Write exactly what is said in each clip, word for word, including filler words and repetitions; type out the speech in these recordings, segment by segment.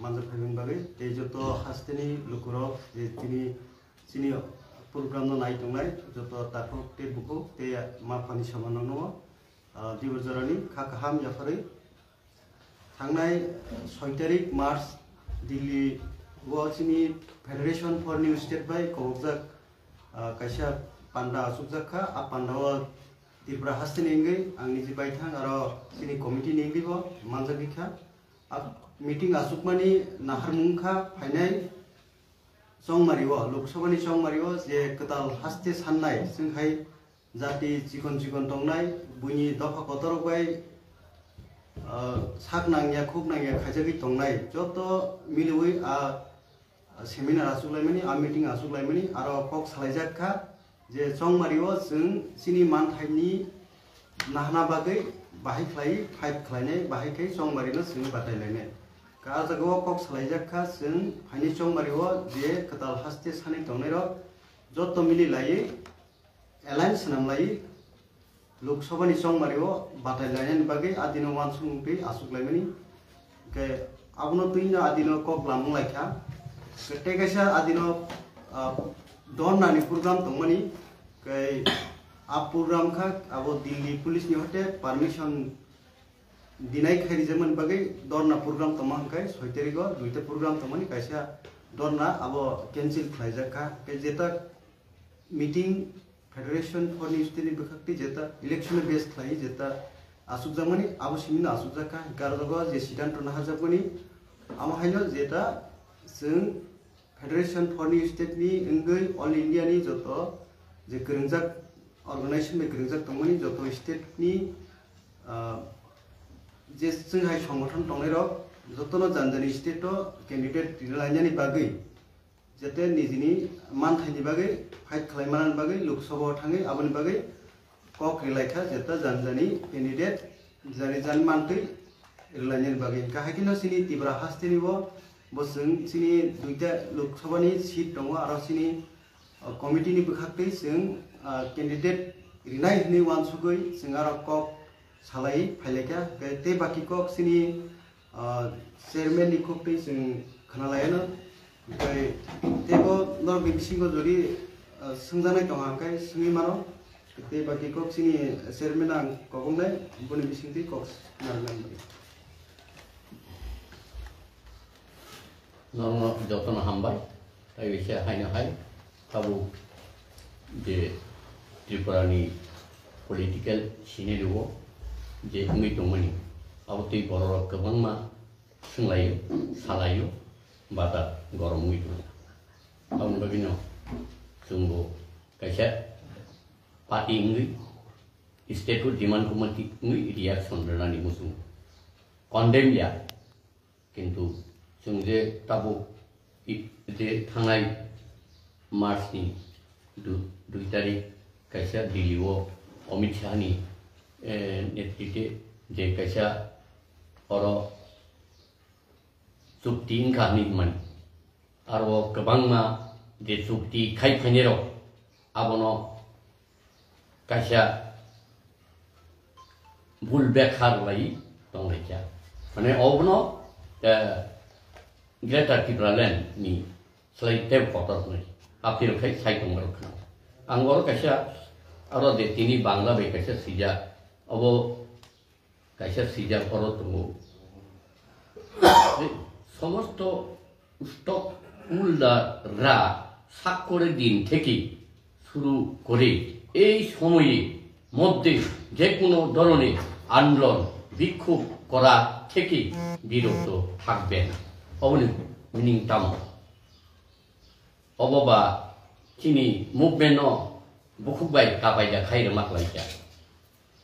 Manjak phaimani bagwi tei joto hasteni lukurok je tini chini program no nai tongnai joto takhuk tei bukhuk tei ma phani somanrokno, ah, Dibor jorani kha kaham yapharwi thangnai soi tarik March Delhi o chini Federation for New State bai kobokjak, ah, kaisa panda achukjak kha. A panda o Tripura hasteni wngwi ang niji baithang aro chini committee ni wngwi bo manjagwi kha. A meeting achukmani naharmung kha phainai chongmari o, Lok Sabha ni chongmari o je kwtal haste sannai, chwng hai jati chikon chikon tongnai, buini dopha kotor bai, ah, sak nangya, khuk nangya khaijagwi tongnai, joto miliwi a seminar achuk laimani, a meeting achuk laimani, aro kok salaijak kha je chongmari o chwng chini manthaini nahana bagwi bahai khlai fight khlainai, bahai khe chongmari no chwng batai lainai. Ka jaga o kok salaijak kha chwng phaini chongmari o je kwtal haste sanwi tongnai rok joto mili laiwi alliance swnam lai Lok Sabha ni chongmari o batai lainani bagwi adino uansukmung twi achuk laimani. Hwnkhe abono twino adino kok lamung lai kha. Hwnkhe tei kaisa adino, ah, dorna ni program tongmani. Hwnkhe a program kha abo Delhi police ni hote permission dinai khai rijakmani bagwi dorna program tongma hwnkhe soi tarik o duita program tongmani, kaisa dorna abo cancel khlaijak kha. Hwnkhe jeta meeting Federation for New State ni bwkhak twi jeta election base khlai jeta achukjakmani abo simi no achukjak kha, hwnkhe aro jaga je siddhanto naharjakmani amo haino jeta chwng Federation for New State ni wngwi All India ni joto je kwrwngjak organization bai kwrwngjak tongmani joto state ni, ah, je chwng hai songothon tongnai rok jotono jani jani state o candidate rwlainani bagwi jete nijini manthaini bagwi fight khlai manani bagwi Lok Sabha o thangwi aboni bagwi kok rilai kha, jeta jani jani candidate jani jani mantwi rilai nani bagwi. Hwnkhe hai kheno chini Tripura hasteni bo, bo chwng chini duita Lok Sabha ni seat tongo, aro chini, uh, committee ni bwkhak twi chwng, uh, candidate rinai hwnwi uansugwi chwng aro kok salai phailaikha. Hwnkhe tei baki kok chini, ah, chairman ni kok twi chwng khwnalaiano. Hwnkhe teibo norokni bisingo jodi, ah, swngjaknai tongo hwnkhe swngwi mano. Tei baki kok chini chairman ang kobongnai, boni bisingtwi kok narwknai. Norokno jotono hambai, tei bise haino hai tabuk je Tripura ni political scenario o je wngwi tongmani, abo tei borok rok kwbangma swnglaio, salaio, bata gorom wngwi tongo. Aboni bagwino chwngbo kaisa party wngwi, statehood demand committee wngwi reaction rwnani muchungo. Condemn ya, kintu chwng je tabuk i-, je thangnai March ni du-, dui tarik kaisa Delhi o Amit Shah ni, eh, netritwe je kaisa oro chukti wngkha hinwi hwnmani. Aro kwbangma je chukti khai phainairok abono kaisa bul bekha rwlai tonglaikha. Mane obono, eh, Greater Tipraland ni slai tei kotor hwnwi appeal khai sai tongmarok khna. Ang oro kaisa aro de tini Bangla bai kaisa sijak, obo kaisa sijak oro tongo. সমস্ত উৎসব উল্লারা সাক্ষরে দিন থেকে শুরু করে এই সময়ে মধ্যে যে কোনো ধরনের আন্দোলন বিক্ষোভ করা থেকে বিরত থাকবেন। Oboni meaning tamo? Obo ba chini movement no bukhuk bai kapai da khai rwma khlai kha.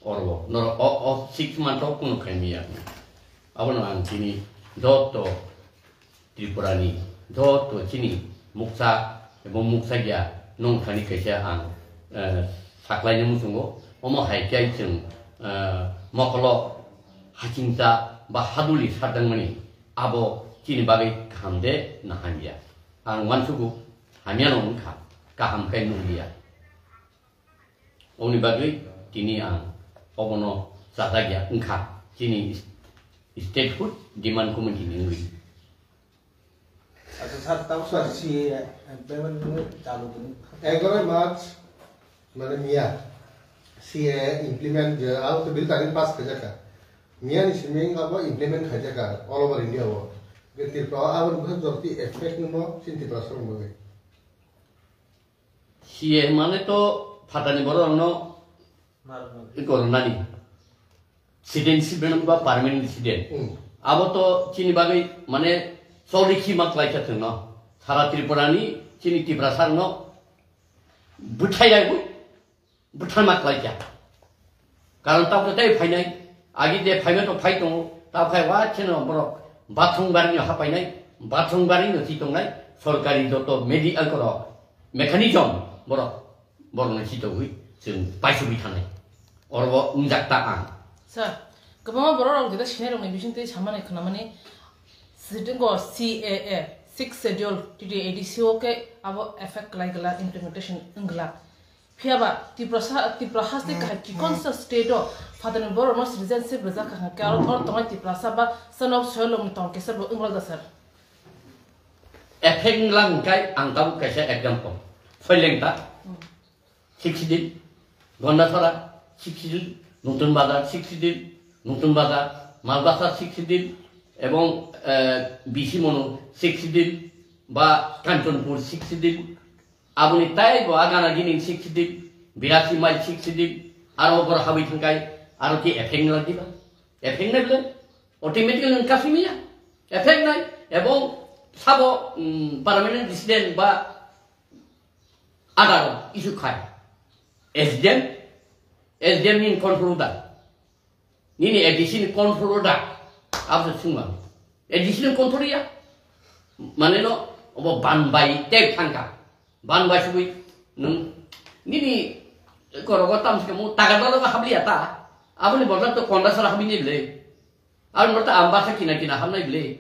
Oro norok o, o six month o kunu khai miya. Abono ang chini joto Tripura ni joto chini muksa ebong muksa ya nong thani kaisa ang, eh, saklai ni muchungo. Omo hai khe chwng, eh, mokolo hachingsa ba haduli sardang mani abo chini bagwi kaham de na hamya. Ang uansugo hamya no wngkha, kaham khe nungya. Oboni bagwi tini ang obono chajak ya wngkha, chini statehood demand committee ni wngwi. Sir, tamo sir, C A A implement ni chalo dini. Egaroh March, mane miya, C A A implement je, abo to bill tani pass khaijak kha. Miya ni simi abo implement khaijak kha all over India o. Ge Tripura o abo ni bwswk jotoni effect nungmo chini Tripura sarong bagwi. C A A mane to phatani borok rokno Narwknani. Iko rwnani. Citizenship rwnani ba permanent resident. Hmm. Abo to chini bagwi mane choli khi ma klai kha thwngno. Sara Tripura ni chini Tiprasa rokno bwthai lai bu, bwthai ma klai kha. Karon tamo tei phainai, agi de phaima to phai tongo, ta phai wa cheno borok bathung bari no hapainai, bathung bari no chi tongnai, sorkari joto medi-, a, koro mechanism borok, borokno chi tongwi chwng paisugwi thanai. Oro bo wngjak ta ang. Sir, kwbangma borok rok jeta sinai rokni bisingtwi samani khwnamani sitingo C A A, Sixth Schedule, T T A D C o khe abo effect kwlai glak, implementation wng glak. Phiya ba Tiprasa, Tipra haste kahai chikonsa state o phatani borok no citizenship rijak kha hwnkhe aro oro tongnai Tiprasa ba son of soil ni tong kesa bo wngla da sir. Effect wngla hwnkhe ang tabuk kaisa example. Soileng ta Hmm. Sixth Schedule, Gondasara Sixth Schedule, Nutun Bazar Sixth Schedule, Nutun Bazar, Malbasa Sixth Schedule, ebong, eh, B C Mono Sixth Schedule, ba Kanchanpur Sixth Schedule, Aboni tei bo agana gini sixth schedule, birasi mile sixth schedule, aro bor habwi thangkai, aro ki effect nang diba? Effect nai bole, automatically nang kasi miya. Effect nai, ebong sabo, mm, permanent resident ba adaro issue khai. S D M, S D M ni control da. Nini A D C ni control da. Abo se sungma. A D C ni control ya. Mane no, obo ban bai tek thangka. Ban bai sugui nung nini korogo tam se mu taga dolo ga habliya ta. Aboni bodol to konda sara habini le. Aboni bodol to amba sa kina kina habnai le.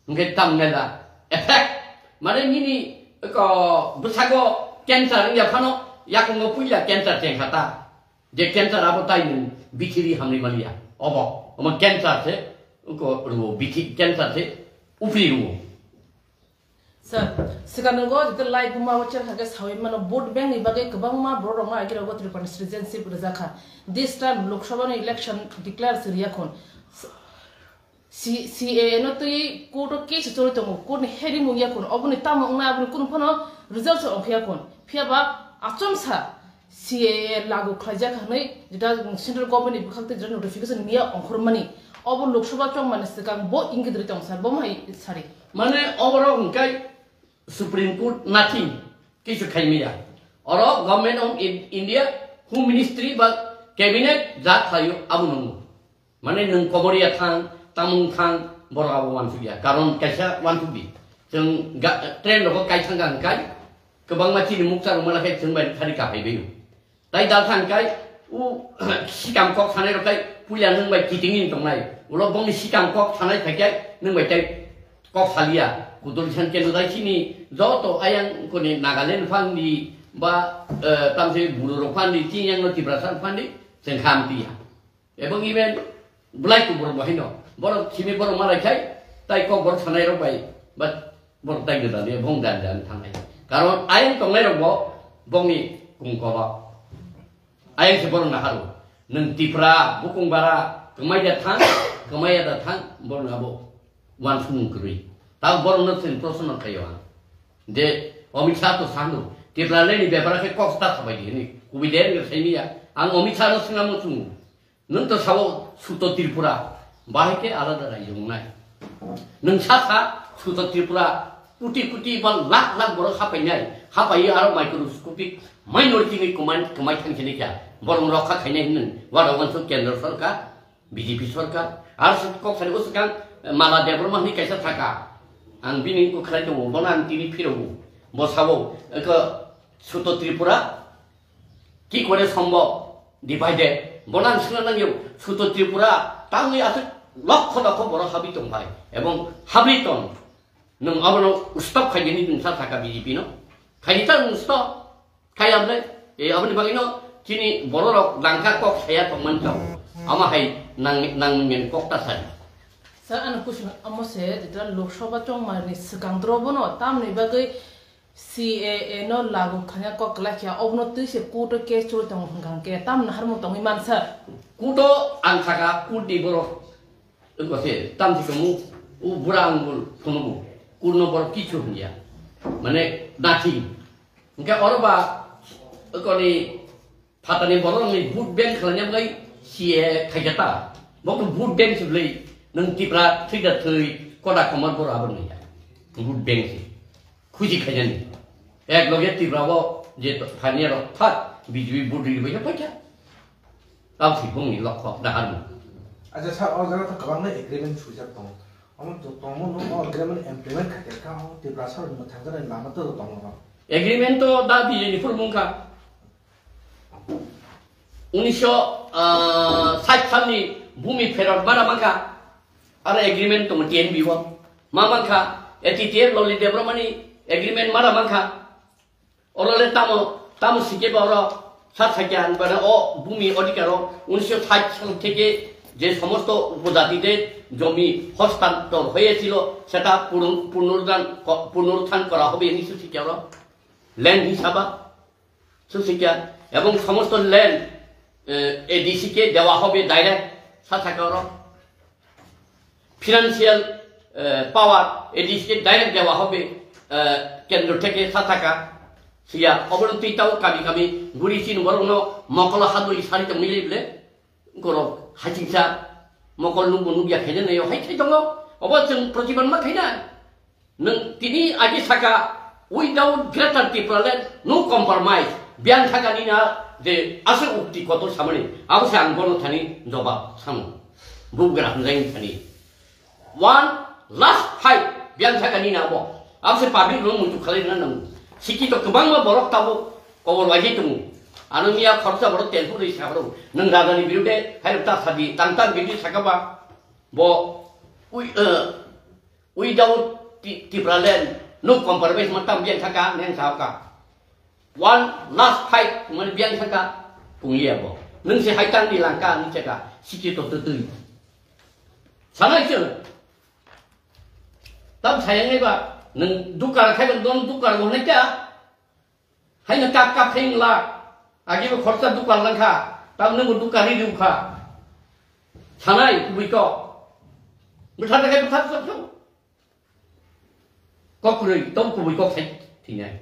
Hingke tam nela effect. Mane nini ko bwsago cancer wngya phano yakungo puila cancer chengkha ta. Je cancer abo tai nwng bithi ri hamni maliya. Obo, omo cancer se, ko ruo bithi cancer se, upri ruo. Sir, sikano go jete live buma o cher hage sawi mano vote bank ni bagwi kwbangma borok rokno agi rogo Tripura ni citizenship rijak kha. This time Lok Sabha ni election declare siriya khon. C-, C A A no twi court o case choli tongo, court ni hearing wngya khun, oboni tamo wngnai aboni kunu phano result se ongkha ya khun. Phiya ba achomsa C A A lagu khlaijak hwnwi jeta central government ni bwkhak tei jeta notification miya ongkhormani. Obo Lok Sabha chongmani swkang bo ingit rwi tong sir, bo hai sari. Mane oborok hwnkhe Supreme Court nothing, kisu khaimaya. Oro Government of In-, India, Home Ministry ba Cabinet ja khlaio abo nungo. Mane nwng kobor ya thang, tamung thang, borok abo wansuk ya. Karon kaisa wansuk di. Chwng ga-, train rogo kai thang ga hwnkhe, kwbangma chini mukcha rok mana khe chwng bai thari ka phai bai. Tai dal thang kai, u sikam kok sanai rok kai, puya nwng bai kiting in tongnai. Ulo bongni sikam kok sanai phai kai, nwng bai tai kok salia. Kudul san kendo dai chini joto ayang koni Nagaland phang di ba, eh, tamse buru rok phang di, chini yang no Tiprasa phang di, chwng kham tiya. Ebong even belai kubur bo haino. Borok simi borok malai khai, tai kok borok sanai rok bai, but borok tai geda ni bong dan dan thangnai. Karon ayang tongnai rok bo, bongni kungkoba. Ayang se borok naharu. Nung Tipra, bukung bara, kemai da thang, kemai da thang, borok nabo. Wansukmung kwrwi. Tamo borokno chwng proshno khlaio ang. Je Amit Shah to sano, Tipralani bepara khe kok ta sabai di hwnwi. Kubui de wngkha saimiya. Ang Amit Shah no swnamung chwngo. Nwng to sao Suto Tripura. Bahai khe alada raijo wngnai. Nwng sa sa Suto Tripura. Kuti kuti ba lakh lakh borok hapainai. Hapaiwi aro microscopic minority ni kwmai, kwmai thang sini kha. Borok rokha khainai hwnwi. Wada wansuk Kendra Sarkar. B J P sorkar, aro se kok sani o swkang, eh, Mala Debbarma hwnwi kaisa thaka. Ang bini wngkuk khlai tongo, bono ang tini phirogwi. Bo sao, eko, Suto Tripura, ki kore sombo, divided. Bono ang swngna nangyo, Suto Tripura, tangwi aswk lokho lokho borok habwi tongphai, ebong habwi tong. Nwng abono stop khaidi hwnwi nwng sa thaka B J P no. Khaidi ta nwng stop. Kaya ble, e, aboni bagwi no chini borok rok langka kok saya tongmani tong. Ama hai nang, nang men kok ta sai. Da ano kuching amo se, jeta Lok Sabha chongmani swkang doro bono tamni bagwi C A A no lagu khanya kok kwlai khe, obono twi se court o case choli tongo hwnkha khe, tamni harmung tongwi mansa. Kuto ang saka court ni borok wngkha se, tamni se kamu u bura ang bul phunukgo, court no borok kichu hwnya, mane nothing. Hwnkhe oro ba koni phatani borok ni vote bank khlaina bagwi C A A khaijata. Bo to vote bank se bwlwi, nwng Tipra thwi da thwi, koda komor borok abo nai ya. Vote bank se. Khuji khainani. Ek loge Tipra o je to thani rok phat B J P vote ri bai paikha. Tao si bongni lokho dahar mo. Acha sir, o jaga to kwbangma agreement swijak tongo. Omo to tongmo no o agreement implement khaikha kha o Tipra sir ni thangjaknai lama to tongo no. Agreement to da B J P ni phuru mungkha. Unisho sait salni bumi pherot mara mangkha. Aro agreement tongo T N B o. Ma mangkha, A T T F Loli Debbarmani agreement mara mangkha. Oro le tamo, tamo sikhe ba oro sa sakya ang bana o bumi odhikar o unisho sait sal theke je somosto upojati de jomi hostantor hoyechilo seta purun-, punurdan ko-, punuruthan kora hobe hinwi swi sikya oro. Land hisaba swi sikya ebong somosto land, eh, A D C ke dewa hobe direct sa sakya oro. Financial, eh, power A D C ke direct dewa hobe, eh, kendro theke sa thaka. Siya, obono twi tao kami kami guri chini borokno mokolo hadwi sari tongwi le bole. Borok hachingsa mokol nungbo nukya khaina naio, hai khai tongo. Obo chwng protibad ma khaina. Nwng tini agi saka, "Without Greater Tipraland, no compromise." Biyang thakani na je aswk ukti kotor samani, abo se ang bono thani jobab samo. Bugra hamjani thani. One last fight, biyang thakani na abo. Abo se public no muitu khalai na nang. Sikito kwbangma borok tabuk kobor waji tongo. Ano miya khoroksa borok telpho rwi sabrok. Nwng rajani birude hai ta sadi, tang tang birude sakaba. Bo, ui, eh, Without Ti-, Tipraland, no compromise ma tam biyang thaka, neng sao ka. One last fight, mani biyang thaka, pungya bo. Nung se hai tang di langka, nung se ka, siki to tu tui. Sana itu. Tam sayang ni ba, nung dukar khai ba, don dukar mo ne kya? Haino kap kap khe wngla, agi bo khoroksa dukar langkha, tamni bo dukar ri rwkha. Sanai kubui kok. Bwtha ta khe bwtha bwtha bwtha. Kok kwrwi, tong kubui kok sai thinai.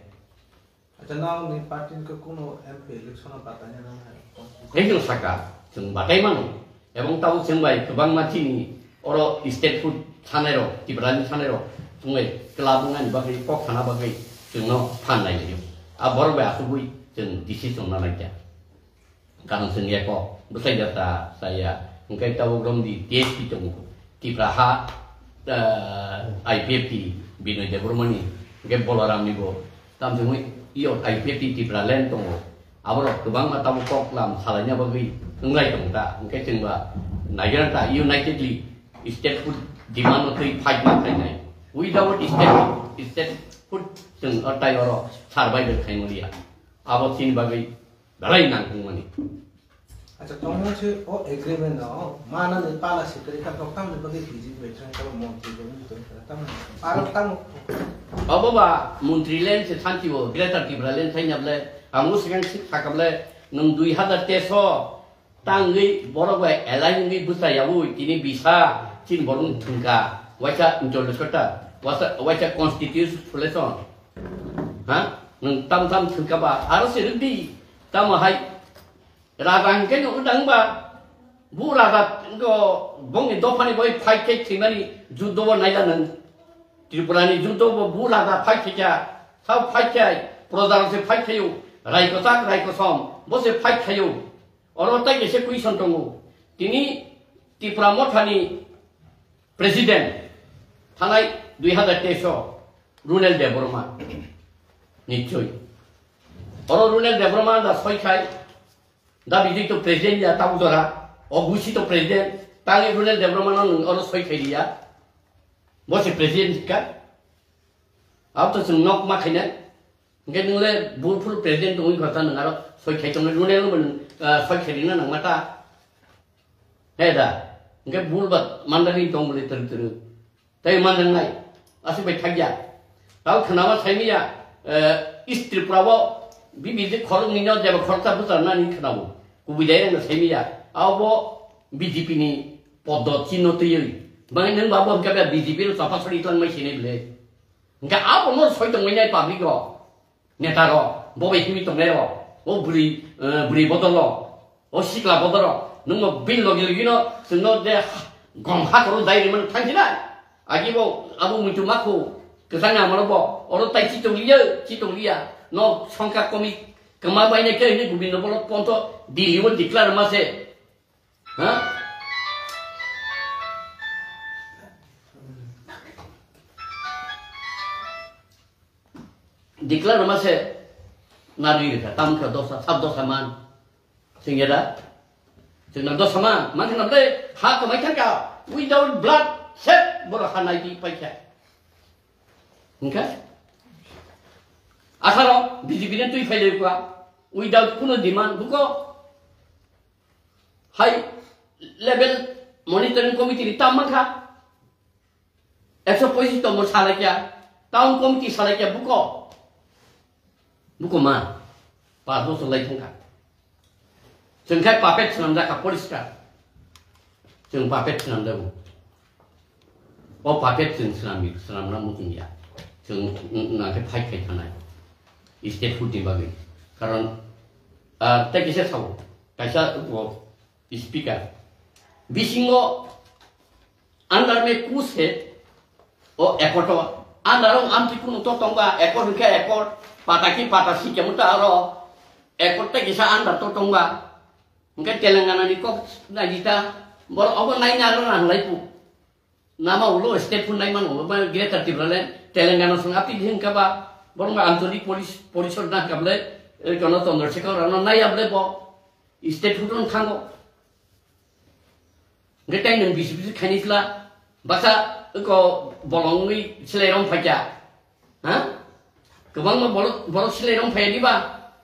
Acha, nang ni party ni kok kuno M P election o batai na nang hai? Hai jeng saka, chwng batai mano. Ebong tabuk chwng bai kwbangma chini oro state food sanai rok, Tiprani sanai rok, chwng bai club wngnani bagwi, kok sana bagwi chwngno phan nai laio. A borok bai asugwi chwng decision na nai kha. Karon chwng eko bwsai jata chaya, hwnkhe tabuk romdi T S P tongo. Tipra ha, ah, I P F T Binoy Debbarmani, hwnkhe Bolaram ni bo, tamo chwngwi iyo I P F T Tipraland tongo. Aborok kwbangma tabuk kok lam salaina bagwi wnglai tongo ta, hwnkhe chwngba naigra ta unitedly state food demand no twi fight ma khlainai. Without state, state food chwng o tai oro survival khaimaliya. Abo chini bagwi belai nangkukmani. Acha, tongmo se o agreement no manani pala sikri kha, kok tamni bagwi B J P bai thang kha, montri bai thang kha, tamni pala tamo. Obo ba montri land se thanti o, Greater Tipraland thai nable, ang o sikang sik thakable, nung dui hazar teso tangwi borok bai align wngwi bwsa yaui tini bisa chin borok thungka, waisa introduction ta, waisa, waisa constitution, ha, nung tam tam thungka ba, aro se rwdi, tamo hai, Raja hwnkhe no wng tang ba, bu raja wngkhe o bongni dophani bai fight khe thwimani juddo bo naila nwng. Tripura ni juddo bo bu raja fight khe kha, sao fight khe ai, proja rok se fight khaio, rai kwchak rai kosom bo se fight khaio. Oro tai kaisa question tongo. Tini Tipra Motha ni President thanai dui hazar teis o Runel Debbarma. Nichoi. Oro Runel Debbarma da soi khai, da bidi to president ya tabu dora, o gusi to president, tangwi Runel Debbarma no nwng oro soi khai ya. Bo se president ka. Abo to chwng nok ma khainai. Hwnkhe nwng le bufru president tongwi kha ta nwng aro soi khai tongnai Runel no bo nwng, ah, soi khai rina nangma ta. He da. Hingke bul ba mandani tong bole teri teri. Tai mandangnai. Asuk bai thakya. Tao khanama saimiya, eh, East Tripura o B B J khorok ni no jeba khoroksa bwsa nani khanao. Kubui dai rang saimiya. Abo B J P ni podo chino tiyoi. Bangai nang babu hingke B J P no chapa sori tlang mai sinai bole. Hingke abo no soi tong mai nai public o. Neta rok, bo bai himwi tongnai rok, o bwrwi, eh, bwrwi bodol rok, o sikla bodol rok, nwng no bini logi logi no chwng no je gom ha koro dai rwmani thang sinai. Agi bo abo muitu ma khu, kwchang ni amalo bo, oro tai chi tong liya, chi tong liya, no songkha komi kwma bai nai khe hwnwi Gobindo Bolo ponto Delhi o declare ma se. Ha? Declare ma se narwi rikha, tamo khe dosa, sab dosa man. Singya da? Singna dosa man, man khna ble ha kwmai thangka, without blood, set boro ha nai di paikha. Hingkha? Asaro B J P ne twi phai lai kwa, without kuno demand, buko high level monitoring committee ni tam mankha. Ekso poisis tongmo salai kya, town committee salai kya buko. Buko ma, pas bosor lai thangkha. Chwng khai puppet swnam jakha poriskar. Chwng puppet swnam jago. O puppet chwng swnam, swnamna muchung ya. Chwng nang khe fight khai thanai. State food ni bagwi. Karon, ah, tei kisa sao. Kaisa o speaker. Bisingo Under me kus he o accord o. Under o amtwi kunu to tongba accord hwnkhe accord, pata ki pata si kemu ta aro accord tei kisa under to tongba. Hwnkhe Telangana ni kok naijita borok obo naina rwna hwnlai pu. Nama ulo state phun nai mano ba Greater Tipraland Telangana song api hwnkha ba borok ba Anchalik Poris-, Porishod na hwnkha bwle, eh, kono Chandrasekhar Rao no naiya bwle bo state phun thango. Hwnkhe tei nwng bisi bisi khaini sla, baksa wngko bolongwi silai rong phaikha. Ha? Kwbangma borok, borok silai rong phaiya diba?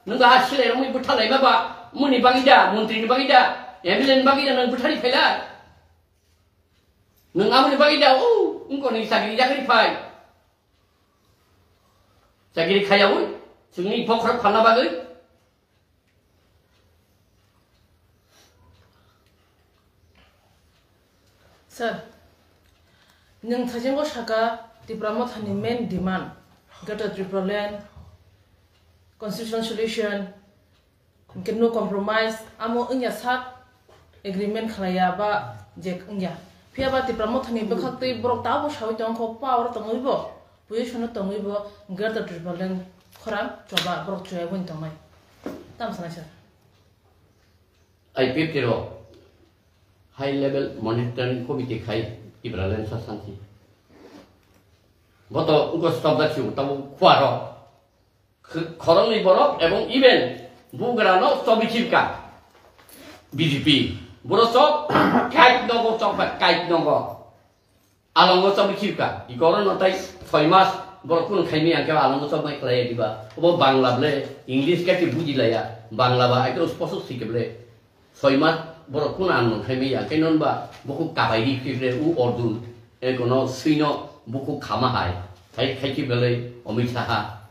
Nwng ba silai rongwi bwtha laima ba? Muni bagwi da, montri ni bagwi da, M L A ni bagwi da nwng bwthari phailai? Nwng amoni bagwi da, o, wngko ni chakri yakri phai. Chakri khayawi, chwngni bokhorok phalna bagwi. Sir, nwng thaichengko saka Tipra Mothani main demand, Greater Tipraland, Constitutional Solution, hwnkhe no compromise, amo wngya sak agreement khlaiya ba je wngya. Phiya ba Tipra Mothani bwkhak twi borok tabuk sawi tongkho, power tongwi bo, position o tongwi bo Greater Tipraland khorang choba borok choya boni tongnai. Tamo sanai sir. I P F T rok high level monitoring committee khai Tipraland sa sansi. Boto wngko stop da siu tabo khua rok. Kh-, khoroknwi borok ebong even bugrano chobi khibka B J P. Boro chok kait nogo chokba kait nogo. Alongo chobwi khibka, i korono tai soi mas borok kunu khaimaya hwnkhe alongo chobmai khlaiya diba? Obo Bangla ble, English khe buji laya, Bangla ba aito spasuk sike ble. Soi mas borok kunu ang nung khaimaya, khe non ba bukhuk kabai ri khible u Ordun, e kono swino bukhuk khama hai, khai khai khible Amit Shah.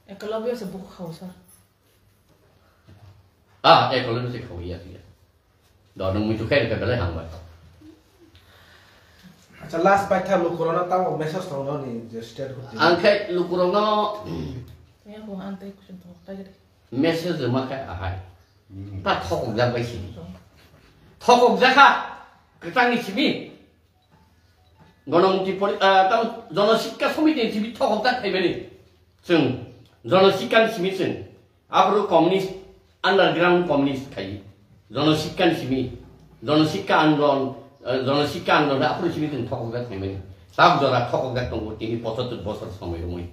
Eklavya se bukhuk khao sir. Ah, Eklavya se khao ya ya. Do nung muitu khe khe belai hambai. Acha, last baitha lukurokno tamo message tongno ni je state hood. Ang khe lukurokno Yang ko antai kuchung tong pai gede. Message ma khe ahai. Ta thokok jak bai sini. Thokok jakha. Kwchangni simi. Gonomti pori, ah, tamo Jono Sikka Samiti ni simi thokok jak khaimani. Chwng Jono Sikka ni simi chwng. Aphuru communist, underground communist khai. Jono Sikka ni simi. Jono Sikka Andolon, eh, Jono Sikka Andolon aphuru simi tong thokok jak khaimani. Sak jora thokok jak tongo tini pochattor bosor somoi romoi.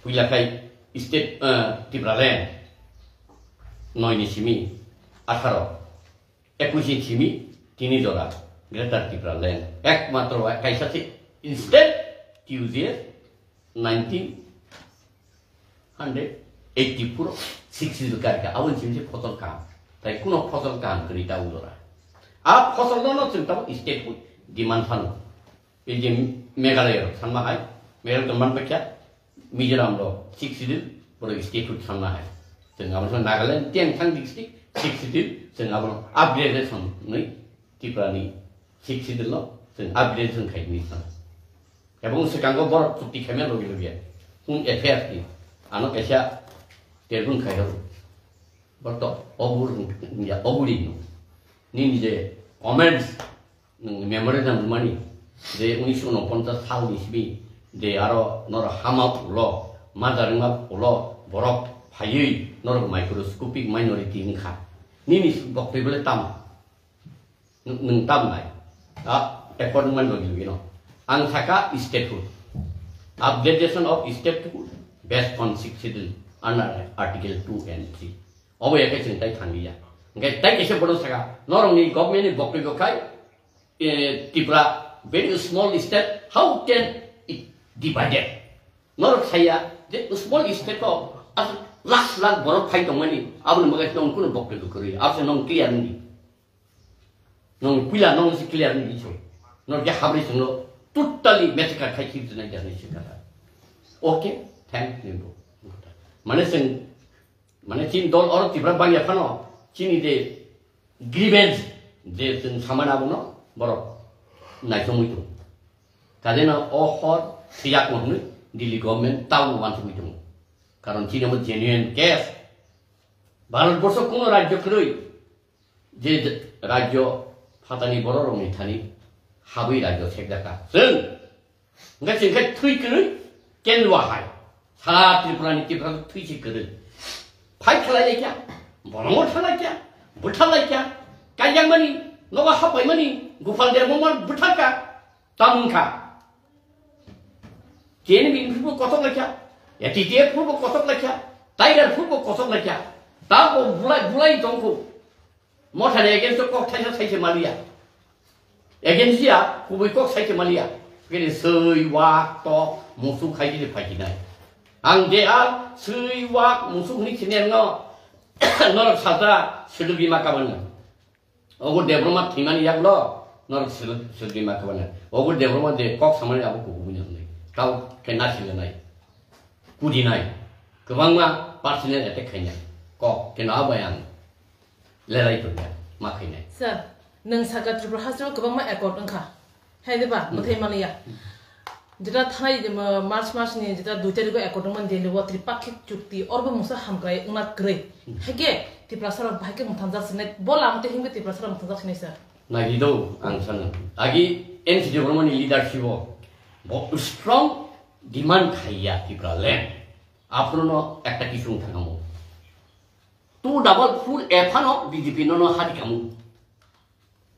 Puila khai state, eh, Tipraland. Noi ni simi. Atharo. Ekwis ni simi tini jora Greater Tipraland ekmatro kaisa se state T U J S nineteen hundred eighty-four sixty karika aboni simi se phosol kaham. Tai kuno phosol kaham kwrwi ta ujora. A phosol no no chwng tamo state hood. demand phano. Ei je Meghalaya rok sanma hai, Meghalaya tong man pakya, Mizoram rok six schedule, borok statehood sanma hai. Chwng abo Nagaland, tiang thang district six schedule, chwng abo upgradation nwi Tripura ni six schedule no chwng upgradation khai ni san. Ebong swkango borok chukti khaimya logi logi hum affairs ni ano kaisa terbun khai horo. Borok to obur ya oburi no. Nini je comments nwng memorandum rwmani je unisho unoponchas salni simi je aro norok hama ulo, ma jarwngma ulo borok phaiwi norok microscopic minority wngkha. Nini boktwi bole tamo? Nwng nwng tamo nai? A, according man logi logi no. Ang saka statehood. Upgradation of statehood based on sixth schedule under article two and three. Obo ya khe chwng tai thanglia. Hingke tai kaisa bono saka, norokni government ni boktwi bo khai, eh, Tripura very small state, how can it divided? Norok saya je small state o aswk lakh lakh borok phai tongmani, aboni bagwi nong kuno boktwi bo kwrwi, abse nong clear wngdi. Nong puila nong si clear wngdi so. Nong je habri songno totally massacre khai khibjana jani sikata. Okay, thank you. Mane sing Mane chini dol oro Tripura bangya phano chini je grievance je chwng samani abono borok naisomwi tongo. Kajeno o hor thwijakma hwnwi Delhi government tabukbo uansugwi tongo. Karon chini omo genuine case. Bharat borsho kuno rajyo kwrwi je rajyo phatani bororokni thani habwi rajyo sekjakha. Chwng Hingke chwng khe thwi kwrwi, kendwa hai. Sara Tripura ni Tripura thwi se kwrwi. Phai khlai lai kya, bolongo thalai kya, bwtha lai kya, kaijakmani, nogo hapaimani, Gopal Debbarma bwtha ka, tamung kha. K N B phubo kotok lai kya, A T T F phubo kotok lai kya, Tiger phubo kotok lai kya. Tabo bulai, bulai tongkho. Mothani against o kok thaisa saise maliya. Against ya, kubui kok saise maliya. Kini sui, wak, tok, musuk khai kini phaikinai. Ang de a sui, wak, musuk hini sini no. Norok sata, sidu bima kaban. Ogo Debbarma thimani yak lo, norok sidu, sidu bima kaban. Ogo Debbarma de kok samani abo kubui nai. Kau kena silanai. Kudinai. Kwbangma personal attack khainai. Kok kena abai ang. Lerai tongya, ma khainai. Sir, nwng saka Tripura hasteo kwbangma accord wngkha. Hai de ba, bwthai maliya. Jeta thanai, uh, March mas ni jeta dui tarikh o accord wngmani Delhi o Tripakhik chukti, orbo mungsa hamkrai wngna kwrwi. Haikhe Tiprasa rok bahai khe mwthangjak sinai, bo lama tei himkhe Tiprasa rok mwthangjak sinai sir. Nagi do, ang sana. Agi N C Debbarma ni leadership o bo strong demand khaiya Tripura land. Aphuru no ekta kisu wngthangamo. Two double four ephano B J P no no hari kamu.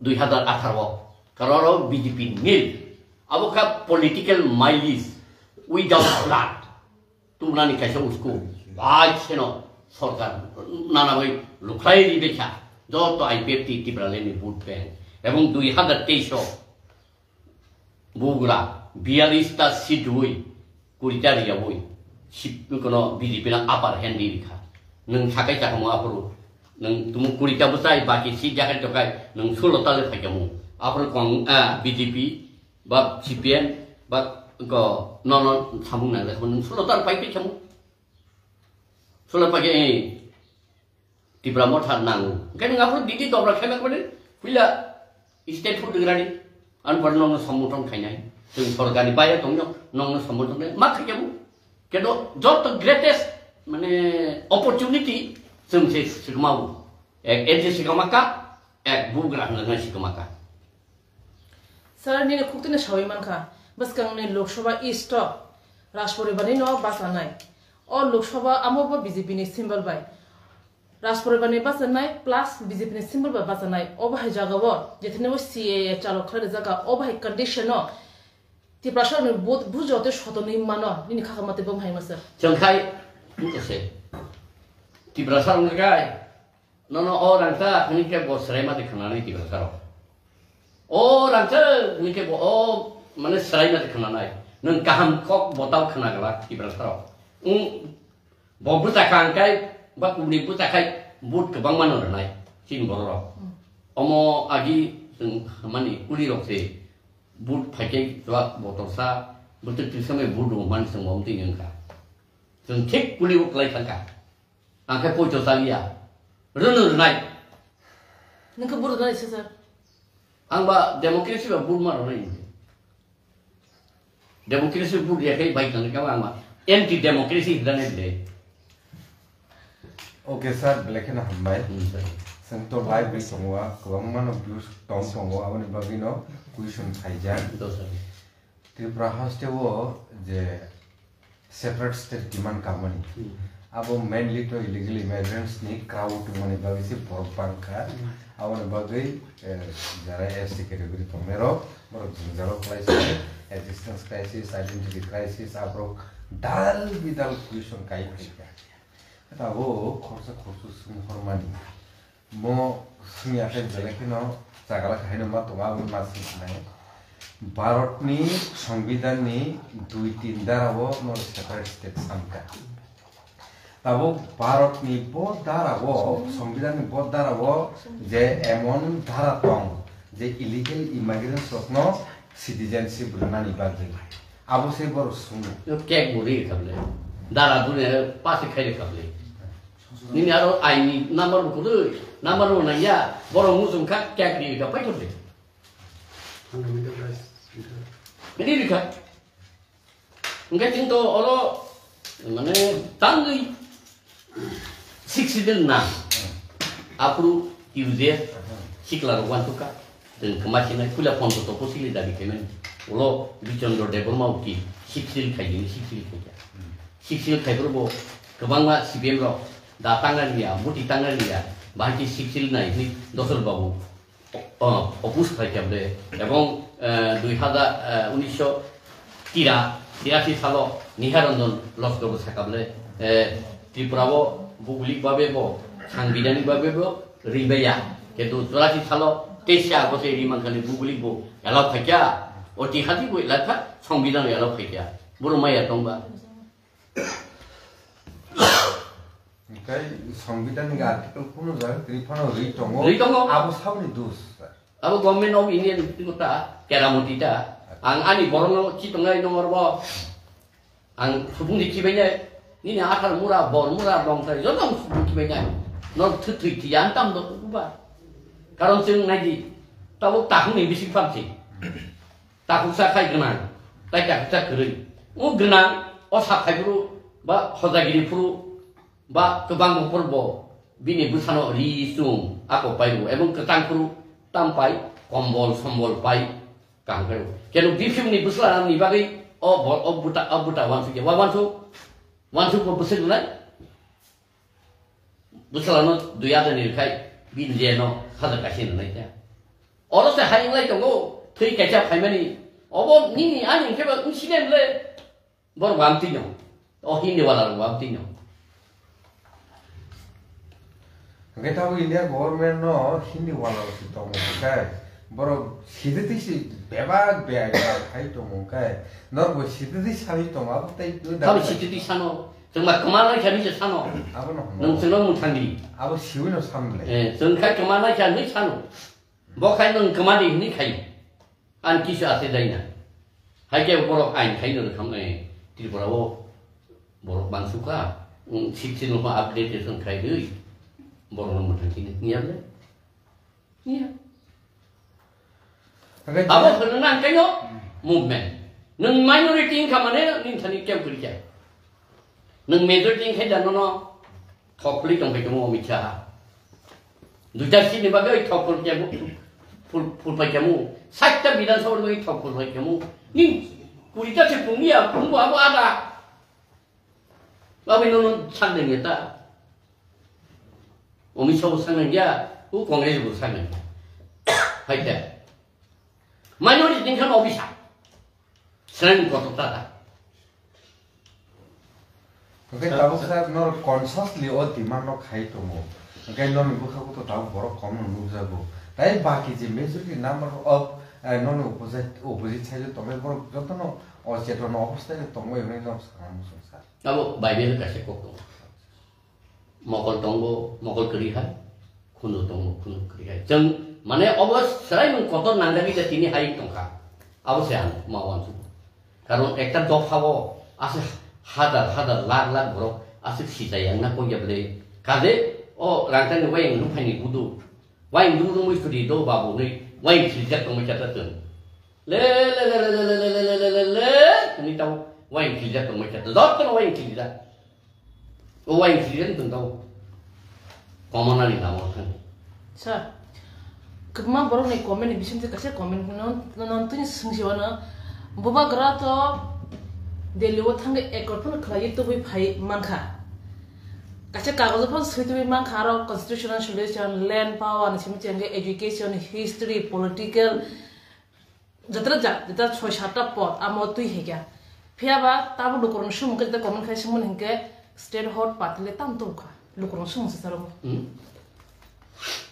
Dui hazar atharo o. Kararo B J P nil. Abo kha political mileage without blood. Tumnani kaisa usko. Bai seno sorkar nana bai lukhlai ri bekha. Joto I P F T Tipraland ni vote bank. Ebong dui hazar teis o. Bugra, biyalista seat wi, kurita riyawi, sip kono B J P na upper hand di rikha. Nung sakai chakamo aphuru, nung tumu kurita bwsai, baki seat jakai tokai, nung sulo tale phaikamo. Aphuru kong, ah, B J P, ba C P M, ba ko, no, no, samung nang lekha, nung sulo tale pai phaikamo. Sulo paike, eh, Tipra Motha nango. Hingke nwng aphuru didi dobra khaima kmani, puila state food rwgrani. Ang pore nongno sambuthon khainai. Chwng sorkarni baya tongno, nongno sambuthon khainai. Ma khaikhe bo. Kendo joto greatest, mane, opportunity chwng se sikmao. Ek N G sikma ka, ek bugra hwnna sikma ka. Sir, nini khuktwino sawi mankha, bwskangni Lok Sabha East o Rajporibar ni no bachanai. O Lok Sabha amo bo B J P ni symbol bai. Rajporibar ni bachanai plus B J P ni symbol bai bachanai. O bahai jaga o, jethene bo C A A chalo khlai rijak o bahai condition o Tiprasa ni vote bujo te sotonwi mano, nini khakha mate bo hai masa. Chwng khai, se. Tiprasa wngkha kai. Nono o rangchak hwnwi khe bo swrai ma twi khwnanai Tiprasa rok. O rangchak hwnwi khe bo o mane swrai ma twi khwnanai. Nwng kaham kok bo tao khwna glak Tiprasa rok. Wng bo bwsa kha hwn kai ba kubuni bwsa khai vote kwbangma no rwnai chini borok rok. Hmm. Omo agi chwng mani kuli rok se Vote phaikhe chwla botorsa, bwtwi twi samai vote rwmani chwng bo amtwi wngkha. Chwng thik kuli o kwlai thangkha. Ang khe poito chaliya. Rwno rwnai. Nokhe vote rwnai se sir. Ang ba democracy ba vote ma rwnai. Democracy vote ya khe bai kang kang ang ba anti democracy hwnjak nai de. Okay sir, belai kheno hambai. Hmm, sir. Chwng to live bai tongo, kwbangma no views tong tongo, aboni bagwi no question khaijak. Do sir. Tripura haste o je separate state demand kamani. Hmm. Abo mainly to illegal immigrants ni crowd tongmani bagwi se borok bangkha. Hmm. Aboni bagwi, eh, jara S T category tongnai rok, borok jwngjalo khlai se, existence crisis, identity crisis, aborok dal bidal question kai phaikha. Abo khorsa khorsu sung hormani. Mo swngya khe belai kheno chagala khe haino ma tongo, abo ma swngsinai. Bharatni Songbidanni dui tin darao no separate state sankha. Tabuk Bharatni bo darao, Songbidanni bo darao je emon dara tong je illegal immigrants rokno citizenship rwnani bagwi. Abo se borok swngno. Yo cake bo ri kable. Dara dune pasi khairi kable. Nini aro aini number bo kwrwi, number bo nangya, borok muchung kha cake ri kha pai kable. Fundamental rights. Ri ri kha. Hwnkhe chwng to oro mane tangwi Sixth Schedule na, aphuru Q J S sikla rok uansukha, chwng kwma sinai puila ponto toposili dabi khaimani. Ulo Bichondro Debbarma uki Sixth Schedule khaidi, Sixth Schedule khaikha. Sixth Schedule khaiphuru bo kwbangma C P M rok da tangna liya, buti tangna liya, bahai khe Sixth Schedule nai hwnwi Dosol Babu o-, oppose khlai kha ble, ebong, eh, dui hazar, eh, unisho tira, tirashi salo Nihar Ranjan Loskor bo sakha ble, eh, Tripura o bublik babe bo, sangbidhanik babe bo ri baiya. Kintu churashi salo teisa bo se ri mankha ni bublik bo allow khaikha, o tihadi bo elakha songbidhan allow khaikha. Boro maya tongba. Hwnkhe Songbidanni article kunu jaga kwrwi phano rwi tongo. Rwi tongo. Abo saboni dos? Abo Government of India ni bisingo ta keramoti ta. Ang ani borokno chitongnai nongor bo. Ang subung di chibainai. Nini athar mura, bor mura, dong tai joto ang subung chibainai. Nor thwi thwi thwiya ang tam do kuba. Karon chwng nai di. Tabuk takhuk ni bising phamsi. Takhuksa khai gwnang, tai takhuksa kwrwi. O gwnang, o sa phaiphuru, ba hojagiri phuru, ba kwbang buphuru bo bini bwsano ri chum ako paio, ebong kwchang phuru tam pai, kombol sombol pai, kaham khaio. Kenu biphiu ni bwsla ni bagwi o bo, o buta, o buta wansuk ya, wa wansuk, wansuk bo bwswk nai. Bwsla no dui hajar ni rwkhai, bini je no hajar kaisa ni nai kha. Oro se hai wnglai tongo, thwi kaisa phaimani. Obo nini ani hwnkhe ba wngsinai le, borok bo amtwi no. O Hindi wala rok bo amtwi no. Hwnkhe tabuk India government no Hindi wala rok se tongo hwnkhe, borok sidi twi se bebak bebak khai tongo hwnkhe, norok bo sidi twi sawi tongo, abo tei twi Tamo da sidi twi sano. Chwng ba kwma lai kha bini sano. Abo no hwnwi. Nwng chwngno mwthang di. Abo siwi no san le. Eh, chwng khai kwma lai kha hwnwi sano. Bo khai nwng kwma di hwnwi khai. Ang kisu ase dai na. Hai khe borok ain khai no rwkham, eh, Tripura o borok bang sukha. Nwng sixteen no update khai rwi. Borok no mwthang kini. Niya le? Iya. Hwnkhe Abo je- hwnwi nang khe no Hmm. movement. Nwng minority wngkha mane nini thani kebo kwrwi kha. Nwng majority wngkhe da nono thok phulwi tong phai tongmo Amit Shah. Duita seat ni bagwi thok phul khe mu, phul, phul phai khe mu. Sait ta Bidhan Sabha ni bagwi thok phul phai khe mu. Nini kuri ta se phung ya, phung bo abo ada. Abo nono sak de ta. Omit Shah bo sangnang ya, o Congress bo sangnang ya. Hai khe. Minority wngkha no bisa. Sreng kotor ta ta. Hwnkhe tabuk sir, nor consciously o demand no khai tongo. Hwnkhe noni bwkhago to tabuk borok kom no nukjago. Tai baki je majority number of, eh, noni opposite, opposite side o tongnai borok jotono ocheton obosthai o tongbai hwnwi nok sana muchung sir. Abo Bible kaisa kok tongo. Mokol tongo, mokol kwrwi hai, khunu tongo, khunu kwrwi hai. Chwng, mane, obo swraimung kotor nangjagwi je tini hai tongkha. Abo se ang ma uansuk. Karon ekta dophao aswk hazar hazar lakh lakh borok aswk sijai ang na kok ya bwle. Kaje o rangchakni wayang nukphaini gudu. Wayang dungdung mui suri do babu nui wayang khiljak tongmai kha ta chwng. Le le le le le le le le le le le le hwnwi tamo wayang khiljak tongmai kha ta. Jotono wayang khiljak. O wayang khiljak tong tamo. Komonani lama thang. Sir, kwbangma borokni comment ni bisingtwi kaisa comment no, no, no, tini swngsi wano. Bubagra to Delhi o thangwi accord phano khlaiwi tubui phai mankha. Kaisa kagojo phano swi tubui mankha, aro constitutional solution, land power, ni simi chengkhe education, history, political, jatra ja, jatra soi satta pod, amo twi hekya. Phiya ba tabo lukurokno swngmung khe jeta comment khai swngmani hinkhe state hot party le tam tongkha. Lukurokno swngmung se saro. Hmm?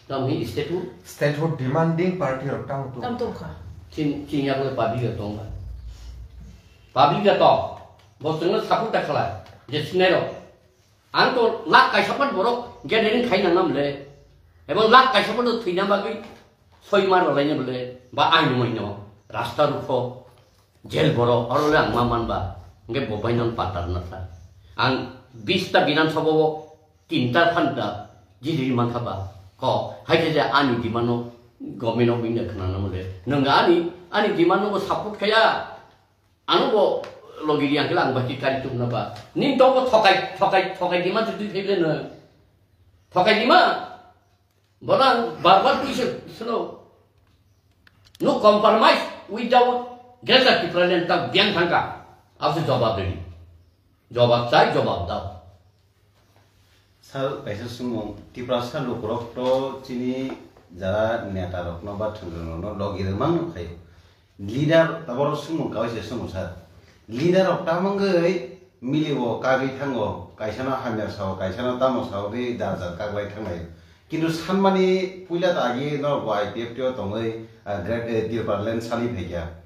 Tam hi state hot? State hot demanding party rok tam tong. Tam tongkha. Chin, chin ya bole public ya tongba. Public ya to. Bo swngno support ta khala. Je sinai rok. Ang to lakh kaisa pat borok gathering khai nang nam le. Ebong lakh kaisa pat thwina bagwi soi mar rwlaina bole. Ba aino maino. Rasta rukho. Jail borok, oro le ang ma man ba, hingke bo bai nang patar na sa. Ang bis ta Bidhan Sabha o tin ta phan ta jiri man kha ba. Ko, hai khe je ani demand no government o bini khna na mole. Nang ani, ani demand no bo support khaya. Ano bo logi ri ang khe lang ba ki kari tum na ba. Ning to bo thokai, thokai, thokai demand tu tui phai le no. Thokai demand. Bono ang bar bar twi se sino. No compromise without Greater Tipraland ta biang thangka. Abo se jobab redi. Jobab chai, jobab dao. Sir, kaisa sumung, Tiprasa lukurok to chini jara neta rokno ba thwngwrang rokno logi rwmang no khaio. Leader, taboro sumung kawi se sumung sir. Leader rok tamangwi milio kagwi thango, kaisano hamya sao, kaisano tamo sao de dar dar kaglai thanglai. Kintu sanmani puila ta agi no bo I P F T o tongwi, ah, Great, eh, Tipraland sali phaikha.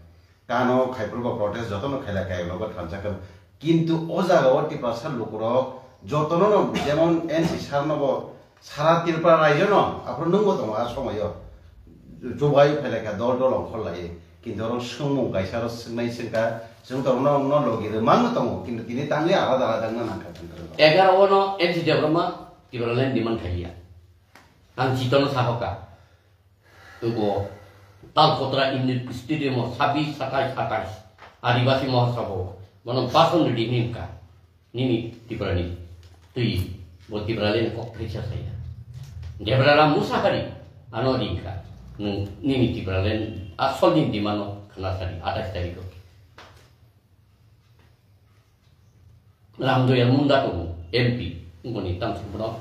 Kano khaiphuru bo protest jotono khailai khaio nogo thansa khe. Kintu o jaga o Tiprasa lukurok jotono no jemon N C sir no bo Sara Tripura raijo no, aphuru nwngbo tongo a somoyo. Chubai phailai kha dol dol ongkhor lai. Kintu oro swngmung kaisa oro swngnai swngkha, chwng to oro no logi rwmang tongo, kintu tini tangwi alada alada wngna nangkha chwng to. Egaroh o no N C Debbarma Tipraland demand khaiya. Ang chitono sahoka. Tubo Talkotra Indoor Stadium o sabis satais atais Adibasi Mahasabha o bono bhasan rwdi hinka. Nini Tiprani twi bo Tipraland kok phaisa saya. Debrara Musahari ano ringkha. Nwng nini Tipraland asol ni demand no khna sadi atais tarikh o. Ramdoya Munda tongo M P, ngoni tamsok bono.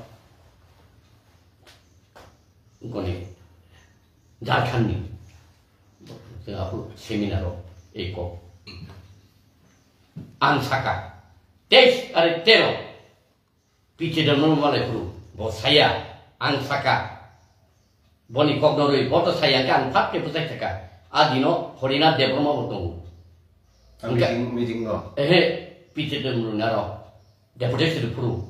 Ngoni Jharkhand ni. Tei aphuru seminar o ei kok. Ang saka, teis are tero, P T Debbarma malai phuru, bo saya, ang saka, boni kok no rwi, bo to saya khe ang phat khe bwchai thaka, a dino Horina Debbarma bo tongo. Ang meeting, meeting no. Ehe, P T Debbarma ni aro, deputation phuru,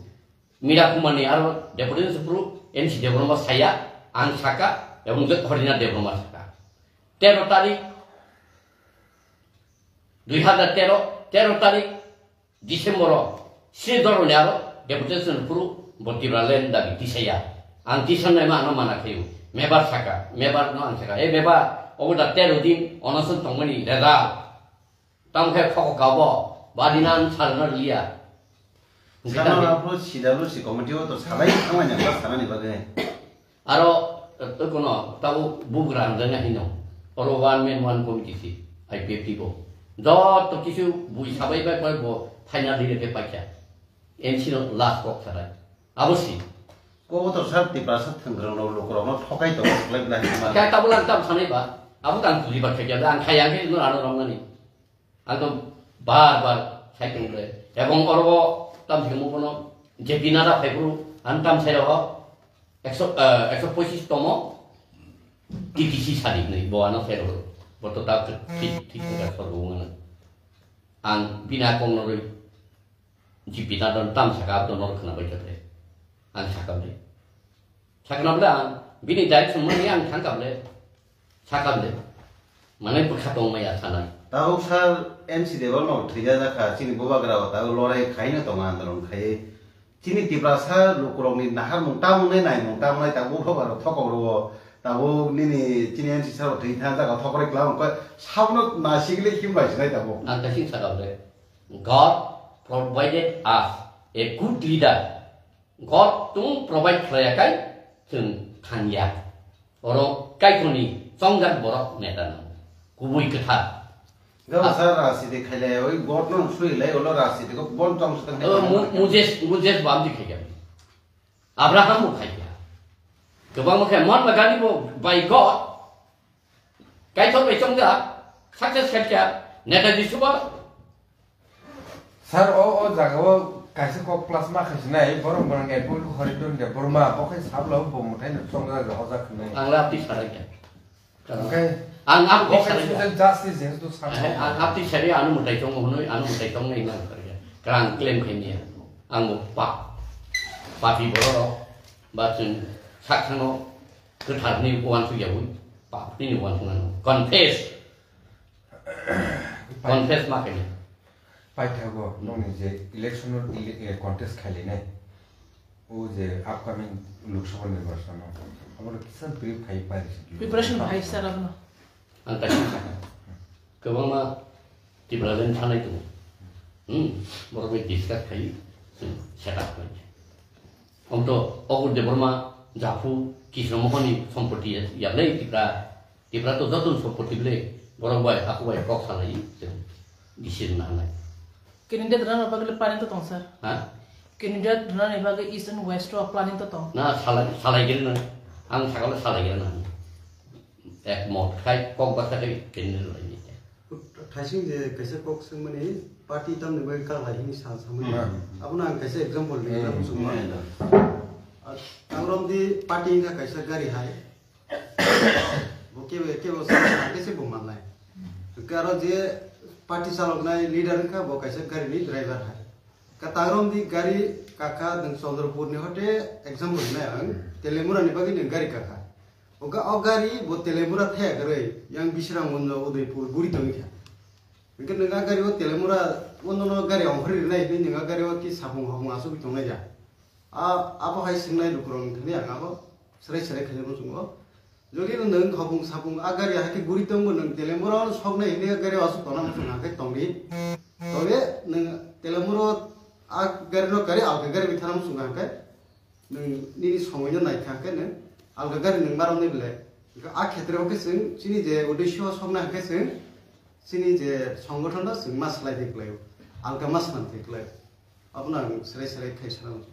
Mira Kumar ni aro deputation phuru, N C Debbarma saya, ang saka, ebong je Horina Debbarma saka. Tero tarik, dui hazar tero, tero tarik, December o Sri Dhoroni aro deputation phuru bo Tipraland dabi tisaya. Ang tisanai ma ano mana khayu. Mebar saka, mebar no ang saka. E mebar, obo da tero din onason tongmani result. Tamo khe khoko kabo, badina ang salna liya. Sama aphuru sida lo si committee o to salai thanglai na ba sanani bagwi. Aro, eh, kono, tabo bugra hamjaknai hino. Oro one man one committee si, I P F T bo. Joto kisu bui sabai bai bai bo final dire ke paikha. N C no last kok sarai. Abo si. Ko to sir Tiprasa thwngwrang no lukurok no thokai to khlai bla hima. Kya tabo lang tam sanai ba. Abo tang tuli ba kya ang khaya ke no ano romnani. Ang to bar bar sai tong le. Ebong oro tam se mo kono je binara phai bru ang tam sai ro. Ekso, eh, ekso pochis tomo T T C sadi nei bo ano sai ro. Bo to ta thik thik ka sor bo ngana. Ang bina kong no roi. Ji bina don tam saka to nor khna bai kate. Ang saka bai. Sakna bwle ang bini direction mani ang thang kable. Sakable. Manai bwkha tongmaya sanai. Tabuk sir, N C Debbarma bo thwija jakha, chini bubagra bo tabuk lorai khaina tongo, andolon khaiwi. Chini Tiprasa lukurokni naharmung tamung nai, naimung tamung nai, tabuk bubagra thokok rwo, tabuk nini chini N C sir bo thwi thang jaga thokre kla wngkha, sabono nasigile himbai sinai tabuk. Ang kaising sakha ble, God provided us a good leader. God tung provide khlaiya kai chwng thangya. Oro kaitorni chongjak borok neta nang. Kubui kwthar. Gabasa rajniti khailai, oi God no sui lai, olo rajniti ko bon tong sutang O, Mu-, Moses, Moses bo amtwi khaikha. Abraham bo khaikha. Kwbangma khe Mahatma Gandhi bo by God. Kaitor bai chongjak, success khaikha, Netaji Subhas. Sir, o, o jaga o kaisa kok plus ma khaisi nai, borok borok ni appoint ko hori don de, borok ma bo khai sabla bo muthai no chongjak, hojak khnai. Ang la apni sarai kha. Oke. Ang apni Bo khai sarai kha. Social justice jehetu sab Eh, ang apni sarai anu muthai chong hwnwi, anu muthai chong nai nang kar kha. Krang claim khai niya. Ang bo pa. Papi borok ba chwng sak thangno kwthar ni uansuk yawi. Pap ni uansuk nang. Confess. Confess ma khaini. Paithago nokni je election o ele-, eh, contest khailainai, o je upcoming Lok Sabha nirbachon o, aboro kisa brief khai pari se. Preparation bahai sir abono. Ang kaisa sakha. Kwbangma Tipraland thanai tongo. Hmm, borok bai discuss khai, set up khai. Omto Okur Debbarma, Japhu, Krishna Mohon ni sompoti ya-, yablai Tipra. Tipra to joto ni sompoti ble, borok bai, aku bai kok salai, chwng decision na nai. Candidate rwna bagwi planning to tong, sir? Ha? Candidate rwna bagwi East and West o planning to tong? Na, salai, salai giri na. Ang sakalo salai giri na. Ek mot khai, kok basa khai, candidate lai ni. Thaising je kaisa kok swngmani party tamni bagwi kak lai hini sa samani. Hmm. Abono ang kaisa example ri Hmm. na muchungo. Hmm. Ar ang romdi party wngkha kaisa gari hai. Bo kebo, kebo sa, sa, kese bo mannai. Hwnkhe aro je party chaloknai leader wngkha, bo kaisa gari ni driver hai. Ka tang romdi gari kakha nwng Chandrapur ni hote example rinai ang, Telemura ni bagwi nwng gari kakha. Oga o gari bo Telemura thaya kwrwi, yang Bisramganj, Udaipur guri tongwi kha. Hwnkhe nwng a gari o Telemura, o nono gari ongkhorwi rinai hinwi nwng a gari o ki sapung hapung asugwi tongnai ya. A, abo hai swngnai lukurokni thani ang abo serai serai khaina muchungo. Jodi nwng hapung sapung a gari hai khe guri tongbo nwng Telemura o soknai hinwi a gari o asuk tongna muchung hwnkhe tongdi. Tobe nwng Telemura o a gari no gari alka gari bi thana muchung hwnkhe nwng nini somoi no naikha hwnkhe nwng alka gari nwng marom nai belai. A khetre o khe chwng chini je uddesho soknai hwnkhe chwng chini je songothon no chwng ma swlai tei kwlai o. Alka ma swnam tei kwlai o. Abono ang serai serai khai sana muchung.